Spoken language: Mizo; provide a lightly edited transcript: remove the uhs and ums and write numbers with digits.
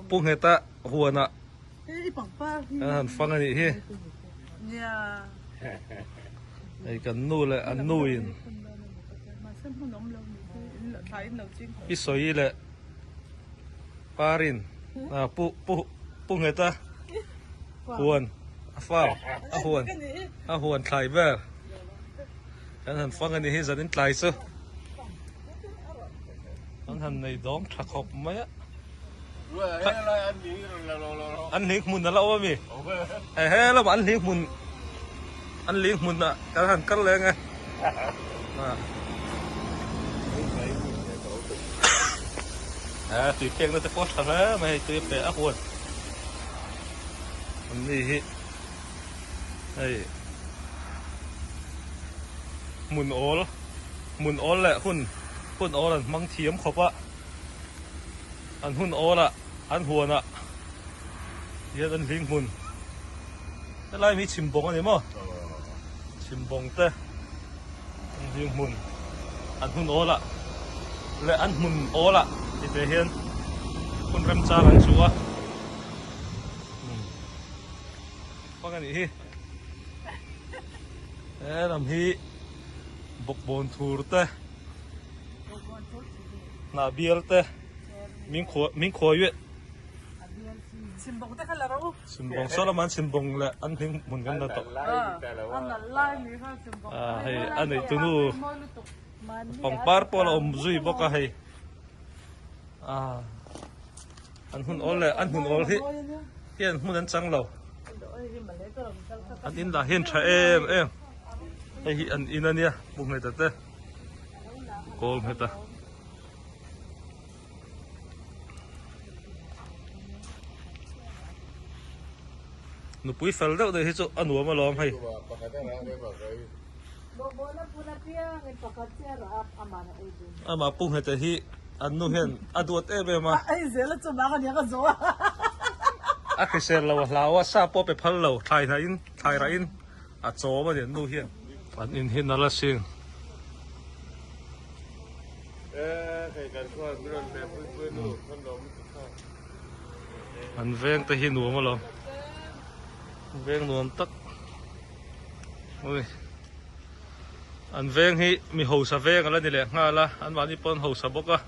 Pu Ngheta huanah an han fang a nih hi. Hei kan nu leh an nu in Pi Sawi leh Parin Pu Pu Pu Ngheta huan a farm a huan a huan thlai vel kan han fang a nih hi zanin tlai chu. An han nei dawng tha khawp mai a. An hling hmun a la awm a mi? He he lamah an hling hmun an hling hmun ah kan han kal leng e. He tui pekna te pawh a tha hle mai hei tui a pe a huan. An ni hi hei hmun awl hmun awl leh hun hun awl an hmang thiam khawp a an hun awl ah an huan ah hian an hling hmun helai hi chhimbawng a ni maw chhimbawng te an hling hmun an hun awl ah leh an hmun awl ah tite hian hun remchang an chuh a. Hmang a nih hi. He lam hi bawkbawn thur te hnah bial te min khuai min khuai ve. Chhimbawng te kha la rawh u. Chhimbawng saw lamah an chhimbawng leh an hling hmun kan la tawh. Ah hei a nei tunu pangpar pawh a la awm zui bawk a hei. Ah. An hun awl leh an hun awl hi hian hmun an chang lo. An in lah hian tha em em. Hei hi an in ania bu ngheta te kawl ngheta. Nupui fel deuh deuh hi chu a nuam alawm hei. Amah pu ngheta hi an nu hian a duat em em a. A hrisel lo a hlau a, sa pawh a pe phal lo, thlai hnah in, thlai rah in a chawm a ni an nu hian. An in hi nala sing. An veng te hi nuam alawm, veng nuam tak. Ui. An veng hi mi hausa veng ala ni leh nghal a, anmahni pawh an hausa bawk a.